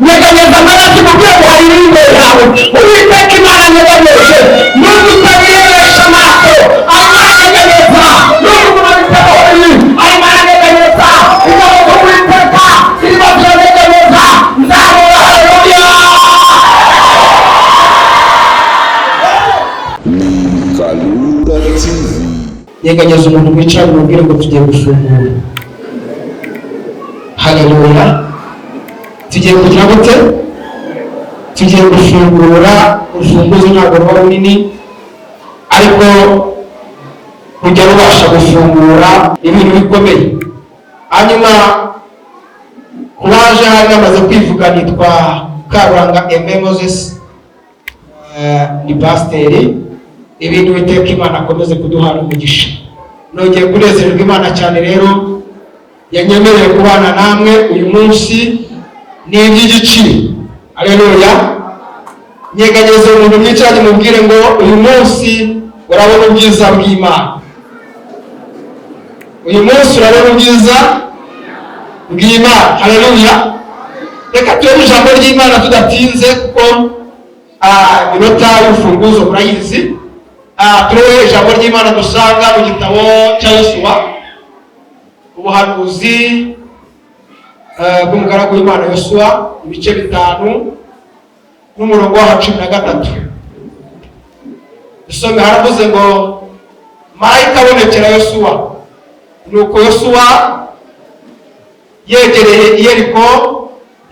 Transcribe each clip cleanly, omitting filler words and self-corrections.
Nyeganyeza amaraso kugira ngo hari imbere yawe. Uwiteka Imana nyeganyeje, nubwo utabirebesha amaso, arimo aranyeganyeza. Nubwo umuntu abitabahoye, arimo aranyeganyeza. Ingabo z'Uwiteka zirimo ziranyeganyeza. Nzamura haleluya. Ni Kalura TV. Nyeganyeza umuntu wicara, umubwire ngo tugiye gufungura. Haleluya! Tugiye kugira gute? Tugiye gufungura. Urufunguzo ntabwo ruba runini, ariko kujya rubasha gufungura ibintu bikomeye. Hanyuma ku baje hari bamaze kwivuga, nitwa Karuranga Aime Moses, ni pasiteri. Ibintu biteka Imana akomeze kuduhana umugisha. Nongeye kunezererwa Imana cyane rero yanyemereye kubana namwe uyu munsi, ni iby'igiciro. Aleluya! Nyeganyeza umuntu mwicaranye, mubwire ngo uyu munsi urabona ubwiza bw'Imana. Uyu munsi urabona ubwiza bw'Imana. Haleluya! Reka turebe ijambo ry'Imana tudatinze, kuko iminota y'urufunguzo murayizi. Turebe ijambo ry'Imana dusanga mu gitabo cya Yosuwa, ubuhanuzi bw'umugaragu w'Imana Yosuwa, ibice 5 n'umurongo wa 13. Dusome. Haravuze ngo: "Marayika abonekera Yosuwa. Nuko Yosuwa yegereye i Yeriko,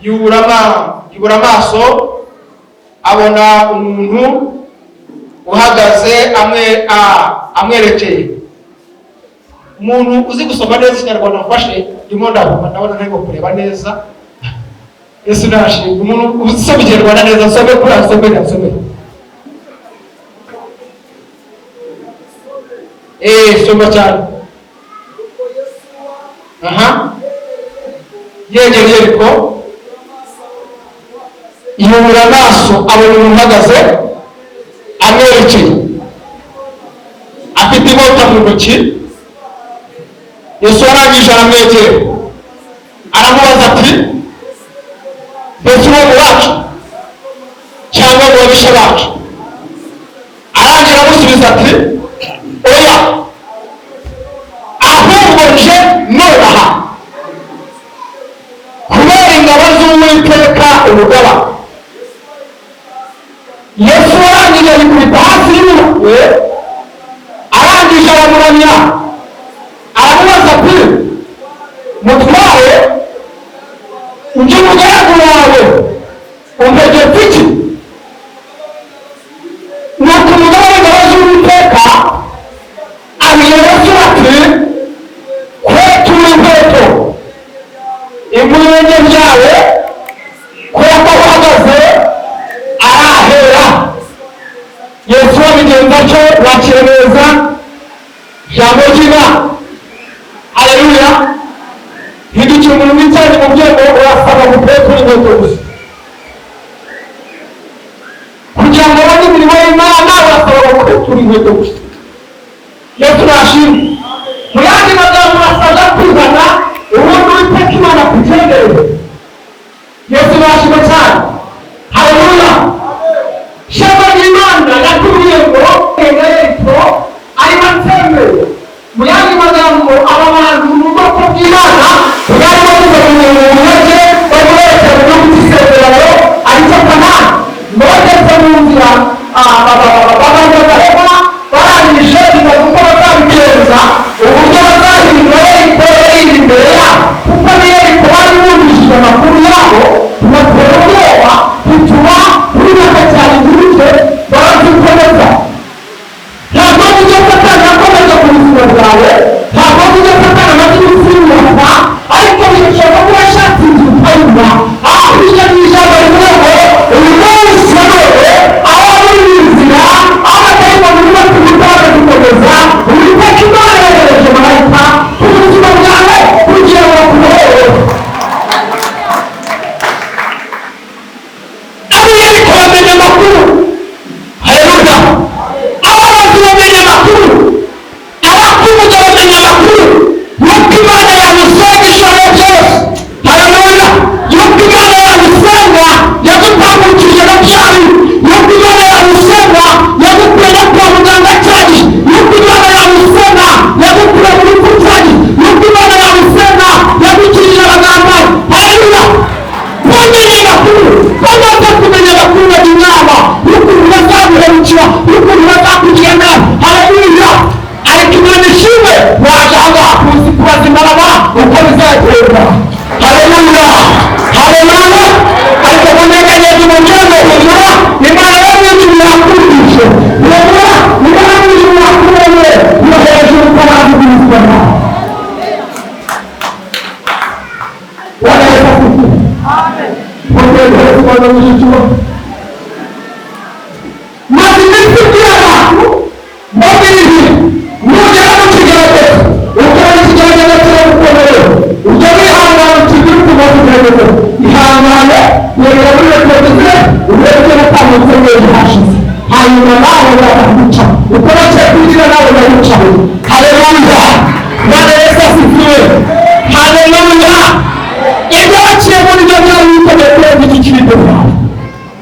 yubura amaso, abona umuntu uhagaze amwerekeye." Umuntu uzi gusoma neza Ikinyarwanda mfashe, ndimo ndahuma, ndabona ntarimo kureba neza. Yesu nashimwe. Umuntu usoma Ikinyarwanda neza asome kuri, asome, asome. Soma cyane. Aha, yegereye Yeriko, yubura amaso, abona umuntu uhagaze amwerekeye, afite inkota mu ntoki. Yesu arangije aramwegera, aramubaza ati: "Mbese uri mu bacu cyangwa mu babisha bacu?" Arangira aramusubiza ati: "Oya, ahubwo nje nonaha kubera ingabo z'Uwiteka umugaba." Yesu arangije yikubita hasi y'umutwe, arangije aramuramya, aramubaza ati: "Mutware, njye umugaragu wawe untegetse iki?" Nuko umugaba w'ingabo z'Uwiteka abwira Yesu ati: "Kwetura inkweto ibirenge byawe, kuko uhagaze arahera." Yesu abigenza atyo. Wakira neza ijambo ry'Imana. Haleluya! Hindukira umuntu wicaranye mu bwego, urasaba gukwetura inkweto gusa kugira ngo ubone imirimo y'Imana. Urasaba gukwetura inkweto gusa. Yesu nashimwe. Mu yandi magambo, urasabwa kwihana, ubundi Uwiteka Imana akugenderere. Yesu nashimwe cyane. Haleluya! Shema ry'Imana yakubwiye ngo Yeriko arimo atembera. Mu yandi magambo, aba bantu mu bwoko bw'Imana bwarimo buva mu bunyage, barimo berekeza mu gihugu cy'isezerano, aricyo Kanani. Ngo bageze mu nzira, babanza barema. Bazaguhemukira, y'ukuntu bazakugira nabi. Haleluya! Ariko Imana ishimwe, waje aha ngaha kuzi kubaza Imana uko bizagenda. Haleluya, haleluya! Ariko munyeganyeze umuryango, humura, Imana yo mu ijuru yakumvishe. Humura, Imana yo mu ijuru yakubonye, yo hejuru utabazi ubuzima bwawe. Bwana Yesu asifiwe. Amen. Maze iminsi ibwira abantu mbabwira, nugera mu kigeragezo, ukabona ikigeragezo kiragukomerera, ujya wihangana, ukigire ukuntu kigeragezo, ihangane, yegera muri rekodise, urebe ibyo natambutse mu gihe hashize, hanyuma nawe bakaguca uko baciye kugira, nawe bagucaho. Haleluya! Bwana Yesu asifiwe. Haleluya! Ibyo baciye muri byo byari bikomeye kurenza iki kiri imbere yawe.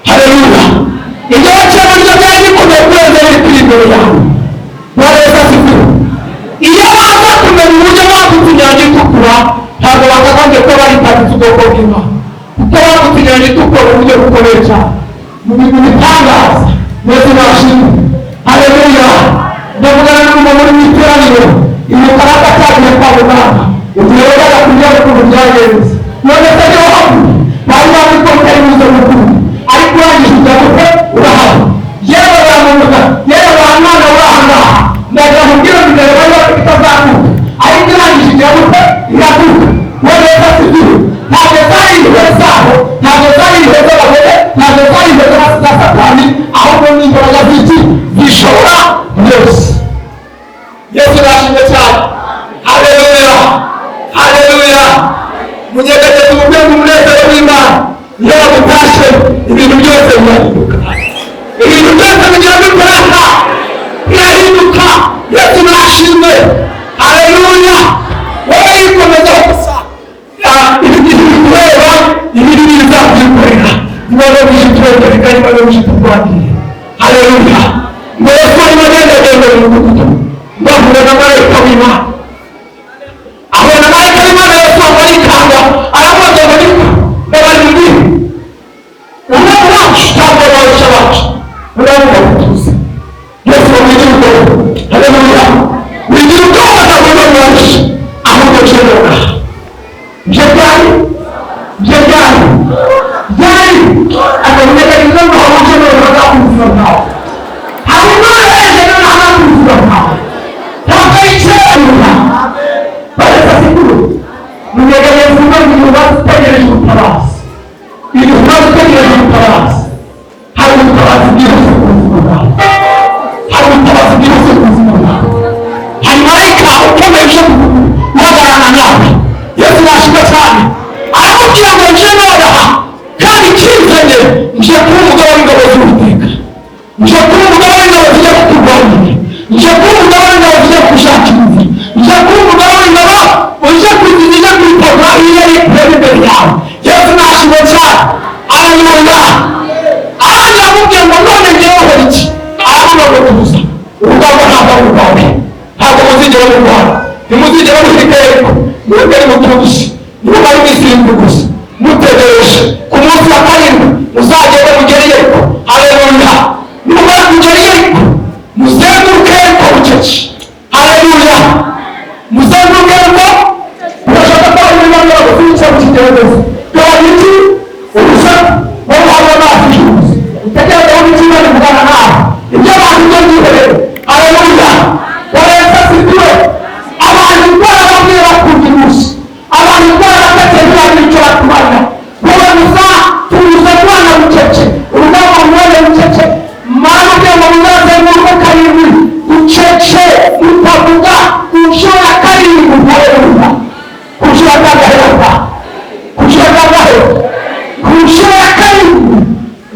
Haleluya! Ibyo baciye muri byo byari bikomeye kurenza biri kuri imbere yawe. Bwana Yesu asifiwe. Iyo baza kumenya uburyo bambutse Inyanja Itukura, ntabwo bakagombye kuba baritambitse ubwoko bw'Imana, kuko bambutse Inyanja Itukura mu buryo bukomeye cyane, mu bintu bitangaza. Mwese bashimwe. Haleluya! Ndavugana n'umuntu uri mu iteraniro, iyo karaka cyagiye kwa muganga, igihe bajyaga kurya, ukuntu byagenze. None se niba havuye bari bazi ko utari buze gukuru, ariko urangije ujya gute? Urahava. Yewe wa muntu, yewe wa mwana uri aha ngaha, ndagira nkubwire ngo imbere bari bafite itazakuka, ariko irangije ijya gute? Irakuka. None se asigiwe? Ntabwo zari impuhwe zabo, ntabwo zari impuhwe z'abagore, ntabwo zari impuhwe za Satani, ahubwo ni imbaraga z'iki? Zishobora byose. Yesu nashimwe cyane. Haleluya, haleluya! Munyeganyeze umubyeyi, umunezero w'Imana iyo bagutashe, ibintu byose birahinduka, ibintu byose bigira bikorana, birahinduka. Yesu nashimwe. Haleluya! Wowe yikomezaho gusa. Ibi bikureba, ibi ni bizabyikorera. Imana yo turereka, Imana yo turwanire. Haleluya! Ngo Yesu arimo agendagenda mu mudugudu, bahura na marayika w'Imana. Ahura na marayika w'Imana, Yesu arikanga, aramubaza ngo: "Niko ndabarindi umwe wacu cyangwa abacu bacu?" Uravuga tuzi Yesu, wigira ubwoba. Haleluya! Wigira ubwoba, ntabwo uri wacu, ahubwo nshobora byo byari byo byari byari akamunyeganyeza ngo amukenera ku buzima bwawe. Hari Imana yaje noneho ku buzima bwawe, ntabwo ari kera. Bareka sikuru munyeganyeza umwe mu bibazo, utegereje ubutabazi, igihe umaze utegereje ubutabazi, hari ubutabazi bwihuse ku buzima bwawe, hari ubutabazi bwihuse ku buzima bwawe, hari marayika ukomeye uje guhagararana nawe. Yesu yashimwe cyane. Aramubwira ngo: "Nje nonaha, kandi kinzanye, nje kuba umugabo w'ingabo z'Uwiteka, nje kuba umugabo w'ingabo zijya kukurwanira, nje kuba umugabo w'ingabo zijya kugushakira inzira, nje kuba umugabo w'ingabo uje kuziza kwitegura iyo ari kureba imbere yawe." Yesu nashimwe cyane. Haleluya! Ahandi aramubwira ngo: "None ngewe nkora iki?" Aravuga ngo: "Tuza, urugamba ntabwo ari urwawe, ntabwo muzigera murwana, ntimuzigera muhirika Yeriko. Mwebwe nimutuze, nimumara iminsi 7 gusa mutegereje, ku munsi wa karindwi muzagende mugere Yeriko. Haleluya! Nimumara kugera Yeriko, muzenguruke Yeriko bucece. Haleluya! Muzenguruke Yeriko." Urashaka ko abantu bamwe bagusubiza mu kigeragezo, gabanya iki? Urusaku. Wowe uhabwa amazi y'ubuzi, utegereze aho Imana ivugana nawe, ibyo abantu byo byihorere. Haleluya! Yesu asifiwe. Abantu ndwara bamwe bakunda ubusa, abantu ndwara bakateye, ntibagira icyo batumarira. Wowe gusa tuza kubana bucece, urugamba rumwe bucece. Mana kugira ngo muzazenguruke karindwi bucece, mutavuga, ku nshuro ya karindwi. Haleluya! Ku nshuro ya kangahe? Ku nshuro ya kangahe? Ku nshuro ya karindwi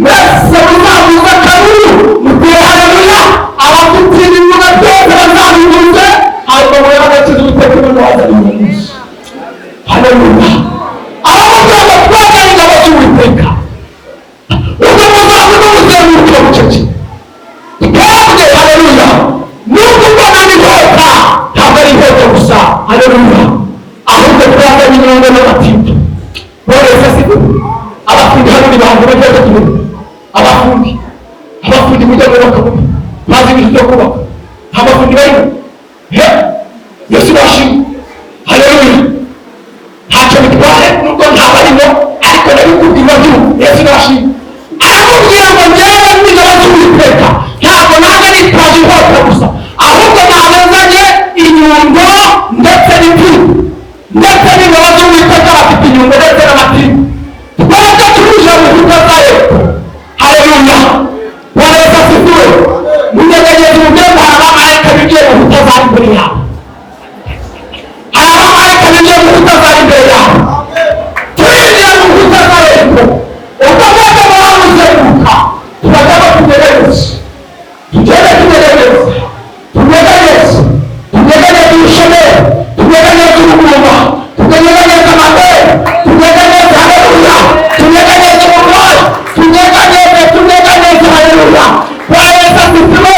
mwese muzavuza akaruru, mutere haleluya. Abafite ibibuga byose bazabivuze, hanyuma murebe agakiza Uwiteka Imana wazaniye uyu munsi. Haleluya! Aramubwira ngo: "Twagane ingabo z'Uwiteka, ubwo muzavuga muzenguruke bucece, twebwe." Haleluya! Nubwo ubona n'inkota, ntabwo ari inkota gusa. Haleluya! Ahubwo twazanye imirongo n'amatindo. Bose si abafundi hano, ni bantu bajya tubona abafundi, abafundi. Mujya mwubaka mubi, ntazi ibintu byo kubaka, nta mafundi barimo. He, Yesu nashimwe, haleluya. Ntacyo bitwaye nubwo ntabarimo, ariko ndabikubwira by'ubu. Yesu nashimwe. Aramubwira ngo: "Njyewe n'ingabo z'Uwiteka ntabwo naje nitwaje inkota gusa, ahubwo nabazanye inyundo ndetse n'ipingu, ndetse n'ingabo z'Uwiteka bafite inyundo ndetse n'amapingu. Twebwe turuje mu nkuta za Yeriko." Haleluya, Bwana Yesu asifiwe. Munyeganyeze umubyeyi ngo hari abamarayika binjiye mu nkuta zari imbere yawe, hari abamarayika binjiye mu nkuta zari imbere yawe. Turinjira mu nkuta za Yeriko, ubwo bwoko buramuzenguruka, turajya tugerageza, tugende tugerageza, tunyeganyeze, tunyeganyeze ubushomeri, tunyeganyeze ubugumba, tunyeganyeze amadeni, tunyeganyeze, haleluya, tunyeganyeze uburwayi, tunyeganyeze, tunyeganyeze, haleluya, Bwana Yesu asifiwe.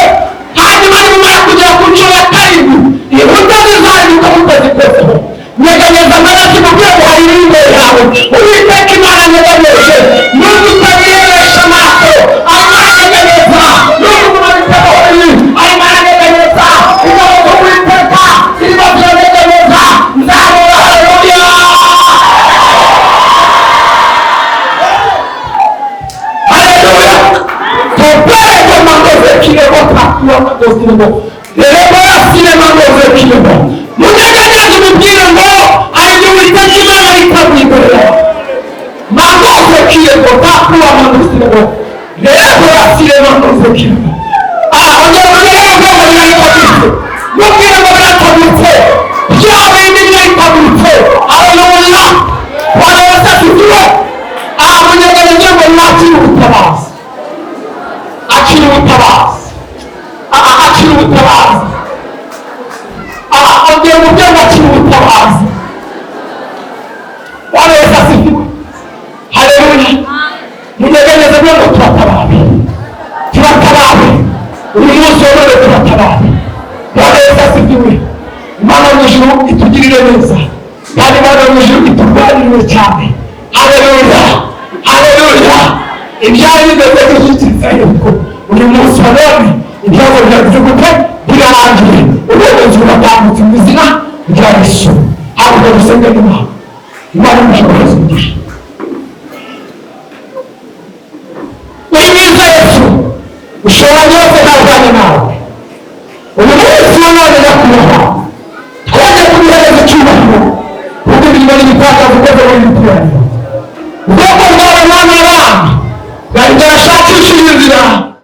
Hanyuma nimumara kugera ku nshuro ya karindwi, inkuta zizahinduka mutazikozeho. Nyeganyeza amaraso, umubwire ngo hari ibiri imbere yawe. Uwiteka Imana anyeganyeje, nubwo utabirebesha amaso, arimo aranyeganyeza. Nubwo umuntu abiteho ibi, arimo aranyeganyeza. Ingabo z'Uwiteka zirimo ziranyeganyeza. Nzamura, haleluya, haleluya. Topere mangoze kirebo takuwa mangoze rero yasire mangoze kirebo. Munyeganyeze umubwire ngo hari igihe Uwiteka Imana yitaguye imbere yawe. Mangoze kirebo takuwa mangoze kirebo rero yasire mangoze kirebo. Ah, ongera umubwire ngo birahitagurutse, mubwire ngo birahitagurutse, bya bindi birahitagurutse. Haleluya, Bwana Yesu asifiwe. Ah, munyeganyeze ngo mwakire ubutabazi, akira ubutabazi, akira ubutabazi. Ongera umubyeyi ngo akira ubutabazi. Bwana Yesu asifiwe, haleluya. Munyeganyeze ngo turatabawe, turatabawe uyu munsi wa none, turatabawe. Bwana Yesu asifiwe. Imana mu ijuru itugirire neza, kandi Imana mu ijuru iturwanirire cyane. Haleluya, haleluya. Ibyari bimeze gushyikiriza yuko uyu munsi wa none ibyago byagize gute? Birarangiye. Ubuyobozi buratambutse mu izina rya Yesu. Hakurya dusenge Imana. Imana mu ijuru umugisha. Uri mwiza Yesu, ushobora byose, ntabwane nawe. Uyu munsi wa none, nyakubahwa, twongeye kubihereza icyubahiro kuko imirimo n'ibitangaza ukoze muri iri teraniro. Ubwoko bwawe, Mwana w'abana, bwari bwarashakishije inzira.